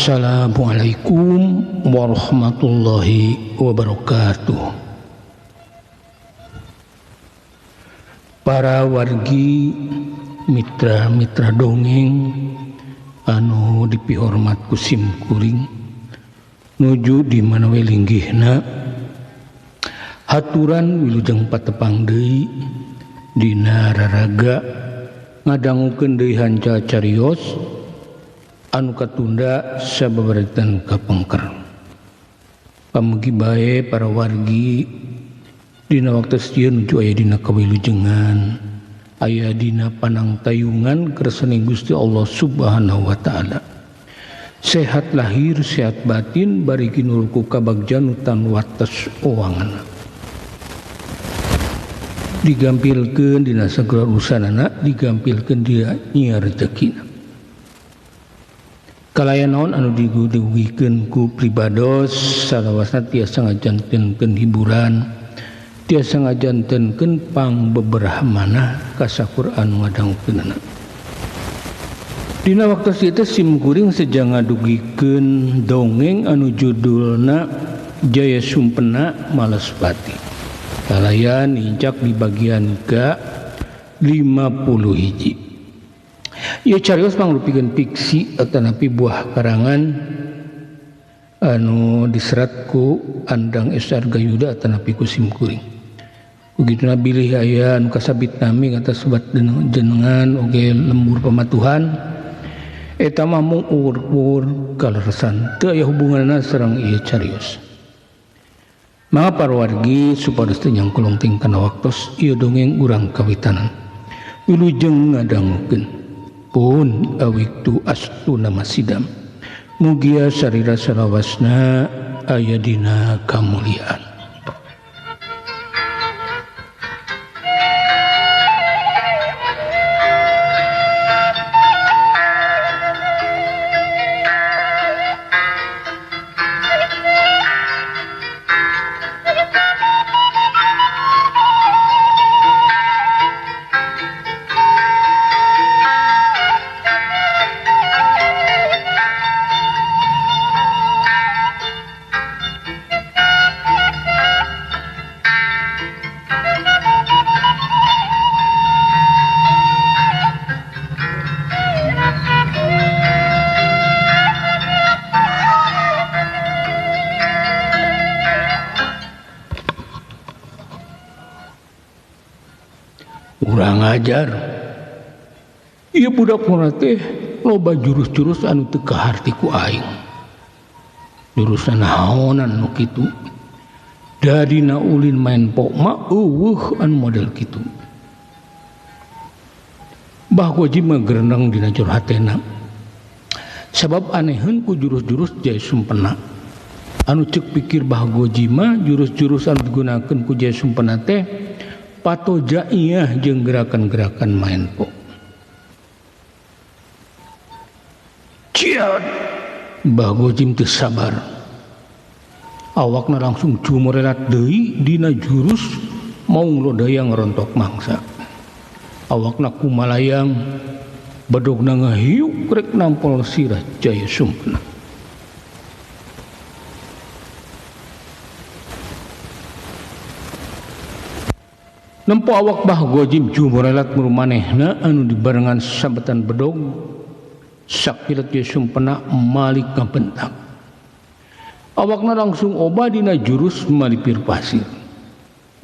Assalamualaikum warahmatullahi wabarakatuh. Para wargi, mitra-mitra dongeng anu dipihormat ku sim kuring nuju di mana we linggihna, haturan wilujeng patepang deui dina raraga ngadangukeun deui hanca carios anu katunda sababaraha kapengker. Pamugi bae para wargi dina waktu ieu nuju aya dina kawilujengan, aya dina panangtayungan kersane Gusti Allah Subhanahu wa taala. Sehat lahir, sehat batin, bari kinur ku kabagjan tan wates owangan. Digampilkeun dina sagala urusanana, digampilkeun dina nyiar rezekina. Kalayan naon anu diguwikeun ku pribados salawasna tiasa ngajantenkeun hiburan, tiasa ngajantenkeun pangbeberah manah kasakur anu ngadangkeunana. Dina waktu ieu teh sim kuring seja ngadugikeun dongeng anu judulna Jaya Sumpena Malespati. Kalayan nincak di bagian ka 50 hiji. Ieu carios mangrupikeun fiksi atanapi buah karangan anu diserat ku Andang SR Gayuda atanapi ku sim kuring. Begituna bilih aya anu kasabit nami kata sobat jenengan oge lembur pamatuhan eta mah mung ukur-ukur kaleresan teu aya hubunganna sareng ieu carios. Mangga para wargi supados teu nyangkulung ting kana waktos ieu dongeng urang kawitanan. Wilujeng ngadangukeun pun awiktu astuna masidam. Mugia sarira salawasna aya dina kamuliaan. Kurang ajar. Ieu budak murah teh loba jurus-jurus anu teu kaharti ku aing. Jurusan naonan nu kitu. Dadina ulin main pok mah eueuh anu model kitu. Bah Gojim mah gereneng dina jero hatena. Sabab aneheun ku jurus-jurus Jaya Sumpena. Anu ceuk pikir Bah Gojim mah jurus-jurus anu digunakeun ku Jaya Sumpena teh pato jaiyah jeung gerakan-gerakan main pok. Ciat! Bah Gojim teu sabar. Awakna langsung cumorelat deui dina jurus maung lodaya ngerontok mangsa. Awakna kumalayang, bedogna ngahiuk rek nampol sirah Jaya Sumpena. Nempo awak Bah Gojim jumorelat murumanehna anu dibarengan sabetan bedog sakilat Jaya Sumpena malik ngabentak. Awakna langsung obah dina jurus malipir pasir.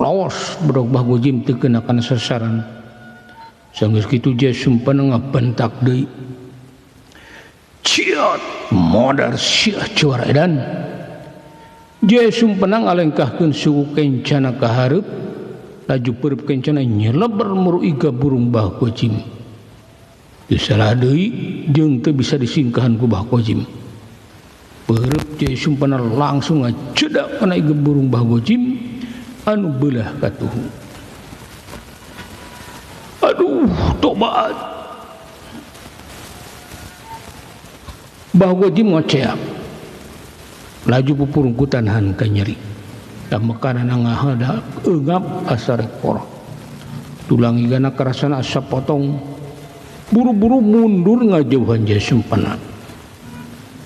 Laos bedog Bah Gojim teu kena kana sasaran. Sanggeus kitu Jaya Sumpena ngabentak deui. Ciot modar sia cuara edan. Jaya Sumpena ngalengkahkeun suku kencana ka hareup. Laju peureub kencana nyeleber muru iga burung Bah Gojim. Teu salah deui jeung teu bisa disingkahan ku Bah Gojim. Peureub Jaya Sumpena langsung ngacedak kana iga burung Bah Gojim anu beulah katuhu. Aduh, tobat. Bah Gojim ngoceak. Laju pupurungkutan han ka nyeri. Makanan ngahada eungap asa rek porok. Tulang igana karasana asa potong. Buru-buru mundur ngajauhan Jaya Sumpena.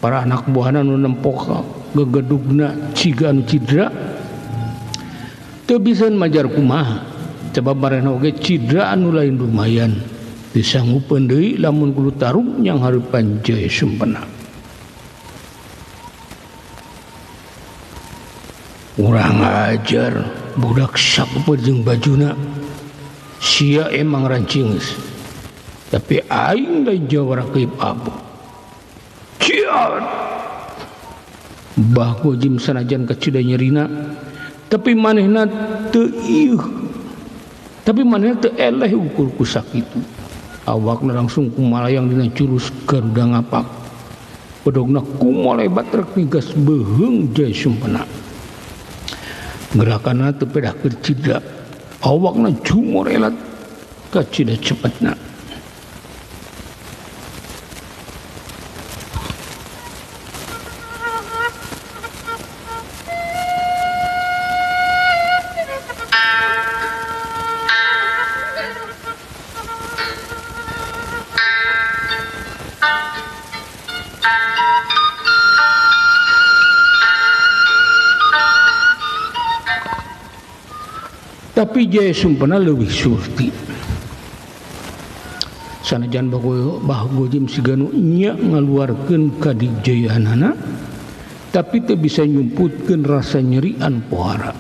Para anak buahna nu nempok gegedugna ciga anu cidra teu biseun majar kumaha sebab marehna oge cidra anu lain lumayan disanggupeun deui lamun kudu tarung yang hareupan Jaya Sumpena. Urang ajar budak sakupeut jeung bajuna sia emang rancingeus tapi aing lain jawara keip abu. Ciat Bah Gojim sanajan kacida nyerina tapi manehna teu ieuh tapi manehna teu eleh ukur ku sakitu. Awakna langsung kumalayang dina jurus Garuda ngapak. Bedogna kumolebat rek migas beuheung Jaya Sumpena. Gerakanna teu pedah keur cidra. Awakna jumorelat kacida cepetna. Tapi Jaya Sumpena leuwih surti. Sanajan Bah Gojim siganu nya ngaluarkeun kadijayaanana tapi teu bisa nyumputkeun rasa nyeri anu pohara.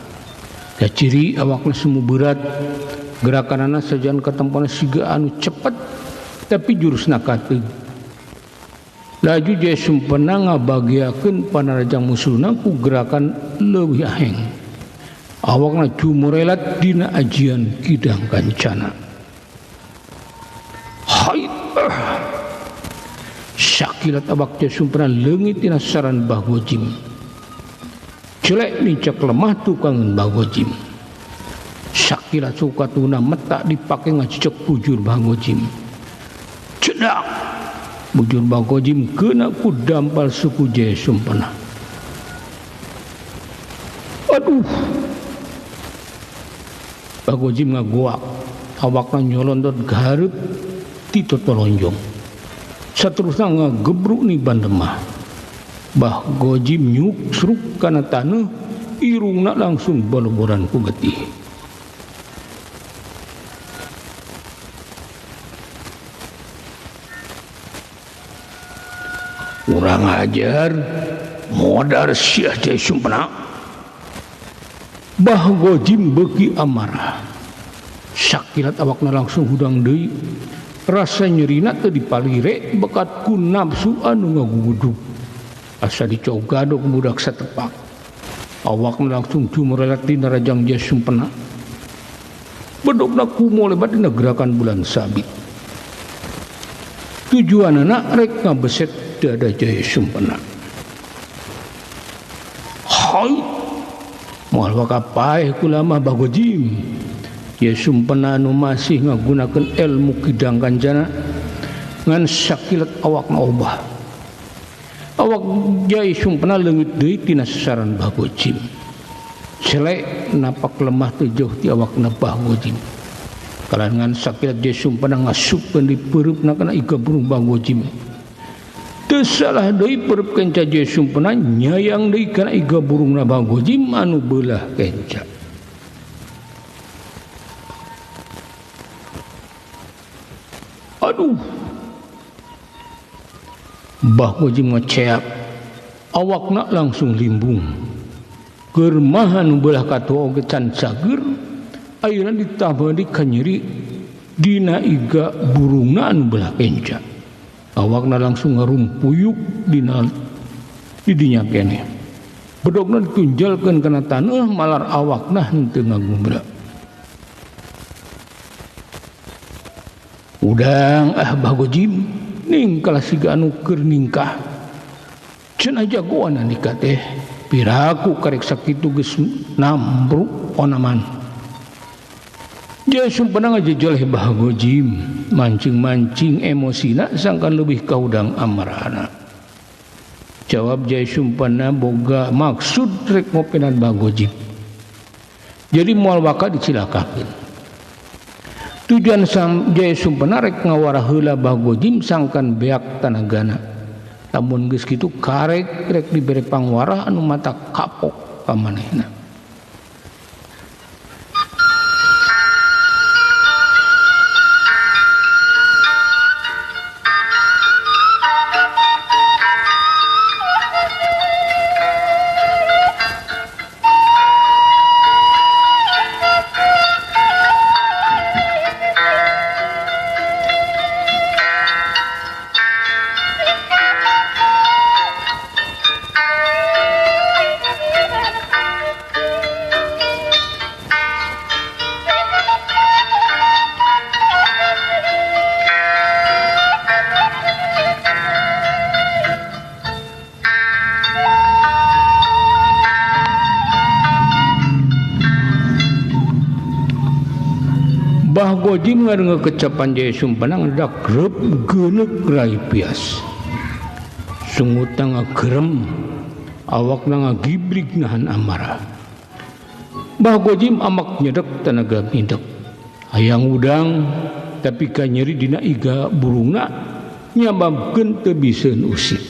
Kaciri awakna semu berat, gerakanana sajan katempona siga anu cepet tapi jurusna kateug. Laju Jaya Sumpena ngabagiakeun panarajang musuhna ku gerakan leuwih aheng. Awakna jumurelat dina ajian kidang kancana. Hai, sakilat awak Jaya Sumpena leungit dina saran Bah Gojim. Celek nincak lemah tukangan Bah Gojim. Sakilat sukatuna metak dipake ngacecek bujur Bah Gojim. Cedak bujur Bah Gojim kena ku dampal suku Jaya Sumpena. Aduh, Bah Gojim ngagoak, awakna nyolondot gareup ti totolonjong. Saterusna ngagebruk ni bandemah. Bah Gojim nyuksruk kana taneuh, irungna langsung baloboran ku getih. Urang ajar, modar sia Jaya Sumpena. Bah Gojim beuki amarah. Sakilat awakna langsung hudang deui. Rasa nyerina teu dipalire bekat ku nafsu anu ngagugudug. Asa dicogadog budak satepak. Awakna langsung jumrelat dina rajang Jaya Sumpena. Bedogna kumolebat dina gerakan bulan sabit. Tujuanana rek ngabeset dada Jaya Sumpena. Hai, moal waka paeh kulama Bah Gojim. Jaya Sumpena anu masih ngagunakeun ilmu kidang kancana ngan sakilat awakna obah. Awak Jaya Sumpena leungit deui tina sasaran Bah Gojim. Celek napak lemah teu jauh ti awakna Bah Gojim. Kalangan sakilat Jaya Sumpena ngasupkeun di peureupna kana iga burung Bah Gojim. Teu salah deui peureub kenca Jaya Sumpena nyayang deui kana iga burungna Bah Gojim anu beulah kenca. Aduh, Bah Gojim ngeceak, awakna langsung limbung. Germahan nu beulah katuh oge can cager, ayeuna ditambah deui kanyeri dina iga burungna anu beulah kenca. Awakna langsung ngarumpuyuk dina di dinya keneh. Bedogna ditunjalkeun kana taneuh malar awakna henteu ngagumbra. Udang ah Bah Gojim ningkah siga anu keur ningkah. Cenah jagoan nikah teh piraku karek sakitu geus nambruk onaman. Jaya Sumpena ngajejoleh Bah Gojim, mancing-mancing emosina sangkan lebih kaudang amarahna. Jawab Jaya Sumpena boga maksud rek ngopenan Bah Gojim. Jadi moal waka dicilakakeun. Tujuan Jaya Sumpena rek ngawara heula Bah Gojim sangkan beak tanagana. Lamun geus kitu karek rek dibere pangwarah anu mata kapok ka manehna. Bah Gojim ngarengeu kecapan Jaya Sumpena ngadak grep geuneuk rai pias. Sungutna ngagerem, awakna ngagibrig nahan amarah. Bah Gojim amak nyedek tanaga mindek. Hayang udang tapi ka nyeri dina iga burungna nyababkeun teu biseun usik.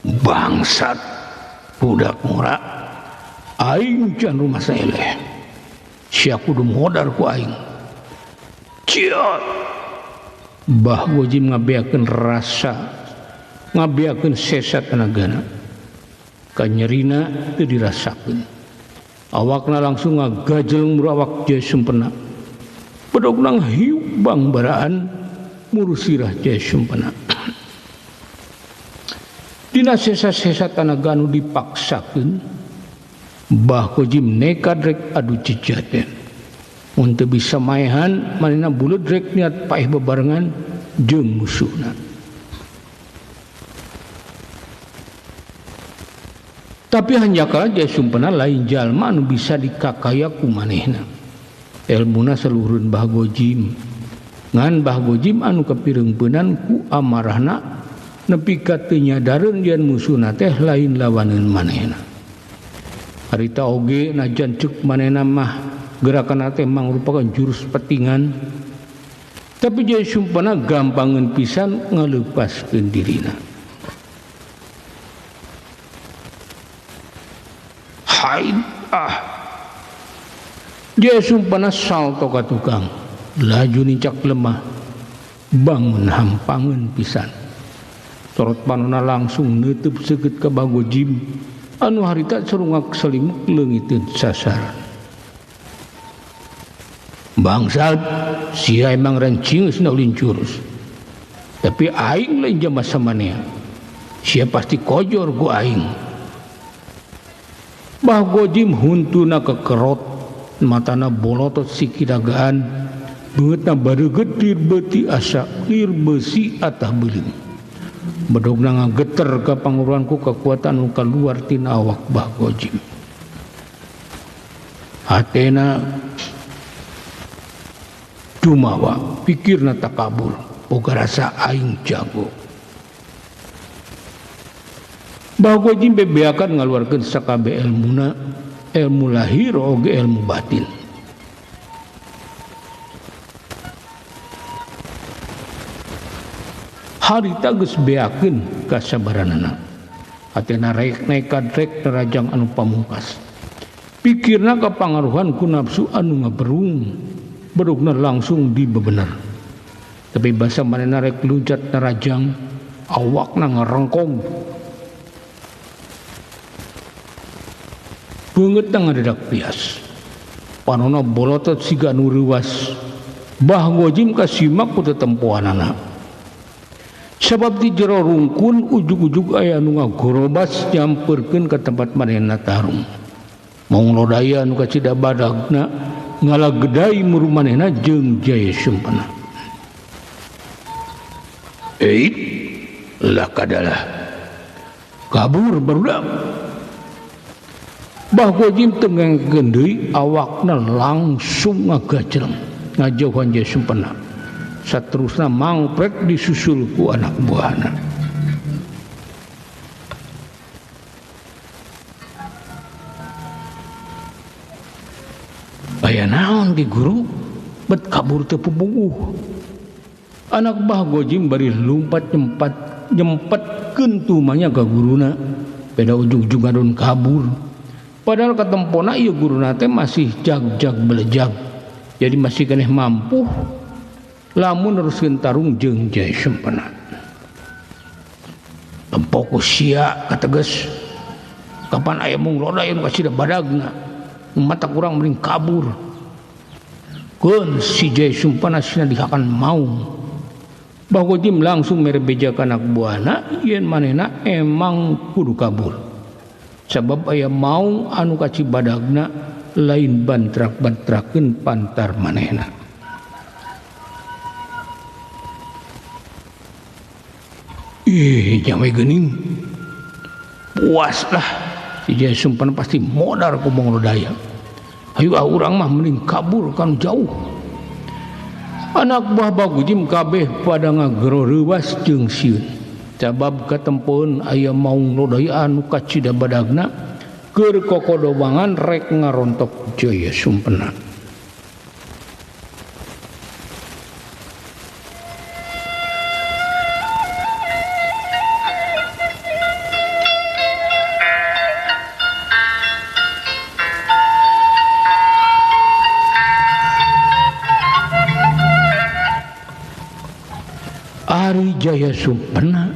Bangsat budak ngora, aing can rumah saeleh. Sia kudu modar ku aing. Ciot. Bah Gojim ngabeakeun rasa, ngabeakeun sesa tenagana. Kanyerina teu dirasakeun. Awakna langsung ngagajeleng muru awak Jaya Sumpena. Bedogna hiuk bangbaraan muru sirah Jaya Sumpena. Dina sesa-sesa tanaga anu dipaksakeun, Bah Gojim nekad rek adu jejaten. Mun teu bisa maehan, manehna buleud rek niat paeh bebarengan jeung musuhna. Tapi hanjakala Jaya Sumpena lain jalma anu bisa dikakaya ku manehna. Elmuna saluhureun Bah Gojim. Ngan Bah Gojim anu kapireungpeunan ku amarahna nepi ka teu nyadareun yen musuhna teh lain lawaneun manehna. Harita oge najan ceuk manehna mah gerakan teh mangrupakeun jurus petingan. Tapi Jaya Sumpena gampangeun pisan ngaleupaskeun dirina. Haid ah. Jaya Sumpena salto ka tukang, laju nincak lemah, bangun hampangeun pisan. Sorot panona langsung neuteub seukeut ka Bah Gojim anu harita serungak selimuk leungiteun sasaran. Bangsat, sia emang rencingeus na ulin jurus. Tapi aing lain jama samanea. Sia pasti kojor ku aing. Bah Gojim huntuna kekerot, matana bolotot sikidagaan, beungeutna bareugeut lir beuti asa lir beusi atah beuleum. Bedogna ngageter ka panguruan ku kekuatan nu kaluar tina awak Bah Gojim. Hatena jumawa, pikirna takabur, boga rasa aing jago. Bah Gojim bebeakan ngaluarkeun sakabeh elmuna, elmu lahir oge elmu batin. Harita geus beakeun kasabaranana. Hatena rek nekad rek nerajang anu pamungkas. Pikirna kapangaruhan ku nafsu anu ngaberung, bedogna langsung dibebener. Tapi basa manehna rek luncat nerajang, awakna ngarengkong. Beungeutna ngadedak pias. Panona bolotot siga nu reuwas. Bah Gojim kasimak ku tetempoanana. Sabab di jero rungkun ujug-ujug aya nu ngagorobas nyamperkeun ka tempat manehna tarung. Maung lodaya nu kacida badagna ngalagedai muru manehna jeung Jaya Sumpena. Eit lah kadalah kabur barudak. Bah Gojim tengengkeun deui awakna langsung ngagajleng ngajauhan Jaya Sumpena. Saterusna mangprek disusul ku anak buahna. Aya naon di guru? Bet kabur teu pupuguh. Anak Bah Gojim bari lumpat nyempetkeun tumanya ka guruna. Beda ujug-ujug ngadon kabur. Padahal katempona ieu guruna teh masih jag-jag belejag. Jadi masih keneh mampu lamun neruskeun tarung jeung Jaya Sumpena. Tempo ku sia kateges. Kapan aya mung roda ieu nu kasida badagna. Mata kurang mending kabur. Keun si Jaya Sumpena sina dihakan maung. Bah Gojim langsung mere beja ka anak buahna yen manehna emang kudu kabur. Sabab aya maung anu kacibadagna lain bantrak-bantrakeun pantar manehna. Ih, nyawe geuning. Puas lah. Si Jaya Sumpena pasti modar ku Maung Lodaya. Hayu ah urang mah mending kabur kan jauh. Anak buah Bah Gojim kabeh pada ngagero reuwas jeung sieun. Sabab katempeun aya Maung Lodaya anu kacida badagna keur kokodobangan rek ngarontok Jaya Sumpena. Ari Jaya Sumpena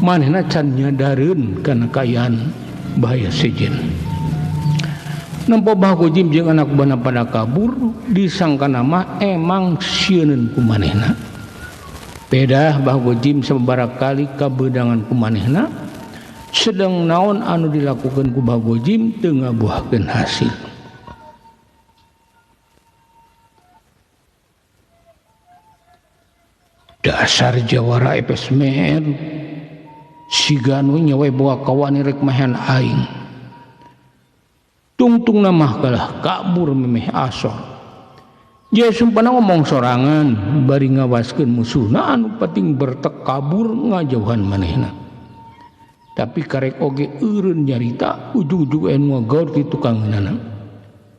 manehna can nyadareun kana kaayaan bahaya sejen. Nempo Bah Gojim jeung anak buahna pada kabur disangkana mah emang sieuneun ku manehna. Pedah Bah Gojim sababaraha kali kabeunangan ku manehna sedang naon anu dilakukeun ku Bah Gojim teu ngabuahkeun hasil. Dasar jawara epes mer siga nu nyawe bawa kawani rek mahan aing. Tungtung mah kalah kabur memeh asor. Jaya Sumpena ngomong sorangan bari ngawaskeun musuhna anu penting bertek kabur ngajauhan manehna. Tapi karek oge eureun nyarita ujug-ujug anu ngagaur ti tukangeunana.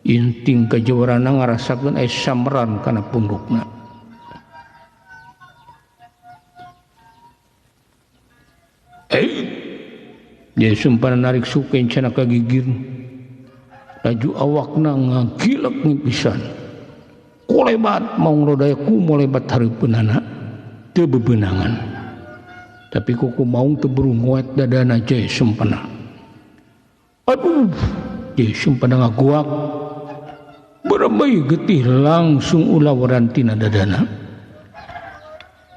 Inting kajawarana ngarasakeun aya sameran kana pundukna. Jaya Sumpena narik suku encana ka gigir. Laju awakna ngagilek ngipisan. Kolebat Maung Lodaya ku molebat hareupeunana teu bebeunangan. Tapi kuku maung teu buru ngoet dadana Jaya Sumpena. Aduh, Jaya Sumpena ngaguak. Berembei getih langsung ulawaran tina dadana.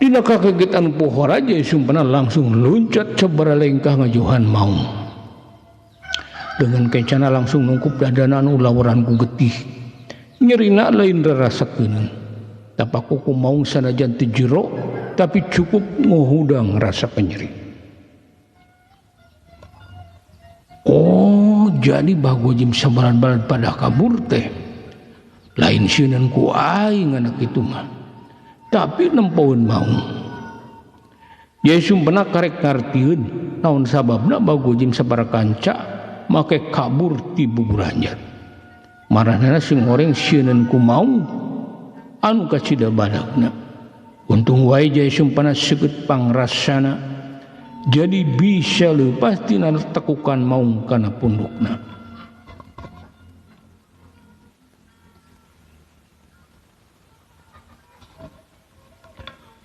Dina kagegetan pohara Jaya Sumpena langsung loncat sabaraha lengkah ngajohan maung. Dengan kencana langsung nungkup dadana anu ulawaran ku getih. Nyerina lain rarasakeun. Tapak kuku maung sanajan teu jero tapi cukup nguhudang rasa penyeri. Oh, jadi Bah Gojim sabaran-baran pada kabur teh. Lain sieunan ku aing anak itu mah. Tapi nempoeun maung. Jaya Sumpena karek ngartieun naon sababna Bah Gojim sabaraha kanca make kabur ti buburanjat. Marahna sing horeng sieuneun ku maung anu kacida badagna. Untung wae Jaya Sumpena seukeut pangrasana jadi bisa leupas tina tekukan maung kana pundukna.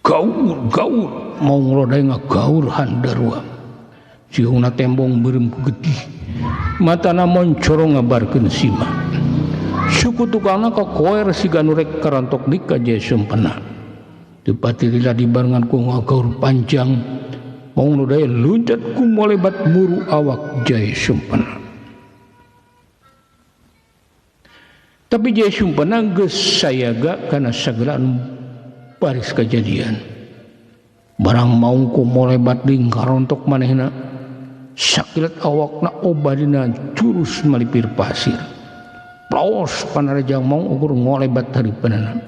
Gaur gaur Maung Lodaya ngagaur handarua. Siungna tembong beureum ku getih. Matana moncorong ngabarkeun sima. Suku tukangna kakoer siga nu rek karontok di ka Jaya Sumpena. Teu pati lila dibarengan ku ngagaur panjang. Maung Lodaya luncat ku molebat muru awak Jaya Sumpena. Tapi Jaya Sumpena geus sayaga kana sagala anu baris kejadian. Barang maung ku molebat lingkarontok manehna. Sakilat awakna obadina jurus malipir pasir. Plaos panarajang maung ukur ngolebat hareupeunana.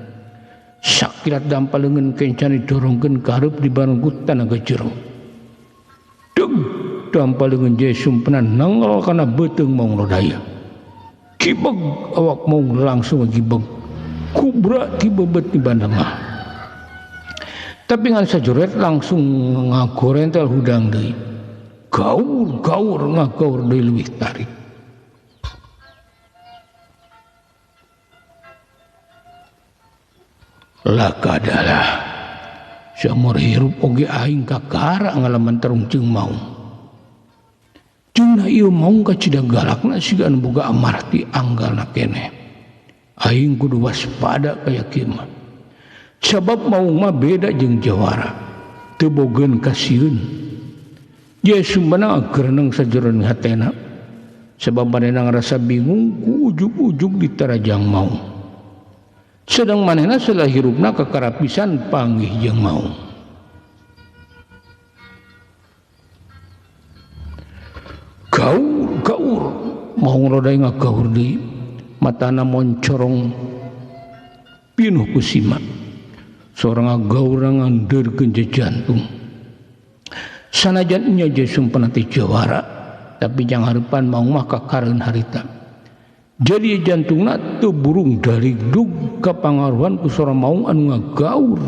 Sakilat dampa leungeun kencana didorongkeun ka hareup di bareng ku tanaga jero. Deg dampa leungeun Jaya Sumpena nanggal kana beuteung Maung Lodaya. Gibeg awak maung langsung gibeg. Kubra tibebet di bandengah. Tapi ngan sajoret langsung ngagorentel hudang deui. Gaur-gaur ngagaur deui leuwih tarik. Lakadalah saumur hirup oge aing kakara ngalaman terung jeung maung. Jeung ieu maung kacida galakna siga anu boga amarah ti anggalna keneh. Aing kudu waspada kaya kieu mah. Sabab maung mah beda jeung jawara. Teu bogeun kasieun. Ye sumbana gereneng sajeroning hatena. Sabab manehna ngarasa bingung ku ujug-ujug ditarajang maung. Sedang manehna setelah hirupna kakarapisan panggih jeung maung. Gaur gaur maung roda ngagaur deui, matana moncorong pinuh ku sima. Sorang ngagaur ngandeurkeun jantung. Sanajan nya je sumpena teh jawara, tapi jang hareupan maung mah kakareun harita. Jadi jantungna teu burung daligdug kapangaruhan ku sora maung anu ngagaur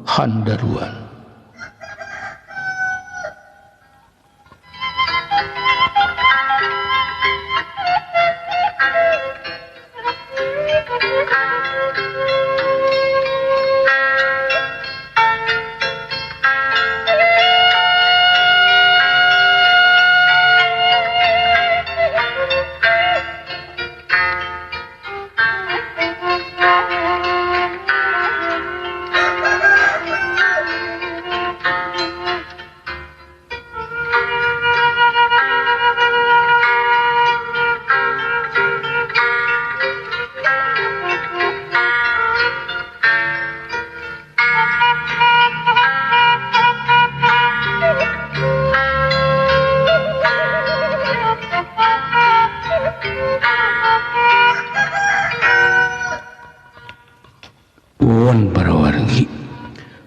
handaruan.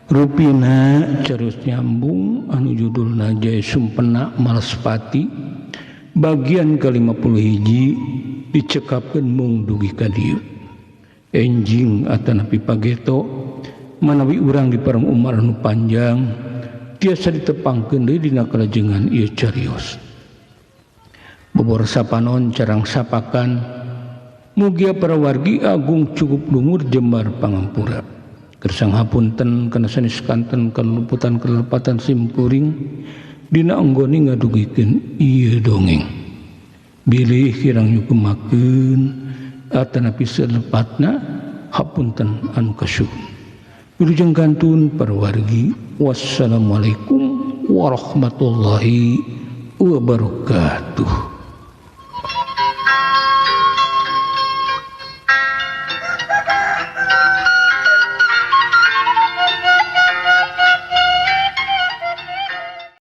Rupina carus nyambung anu judulna Jaya Sumpena Malaspati bagian ke-51 dicekapkeun mung dugi ka dieu. Enjing atanapi pageto manawi urang di parang umar anu panjang tiasa ditepangkeun deui dina kalajengan ieu carios. Bobor sapanon carang sapakan mugia para wargi agung cukup lungur jembar pangampura. Gersang hapunten kana sanes kanten kaluputan kalepatan simkuring dina anggoni ngadugikeun ieu dongeng. Bilih kirang nyukemakeun atanapi salepatna hapunten anu kasuhun. Wilujeng kantun para wargi. Wassalamualaikum warahmatullahi wabarakatuh.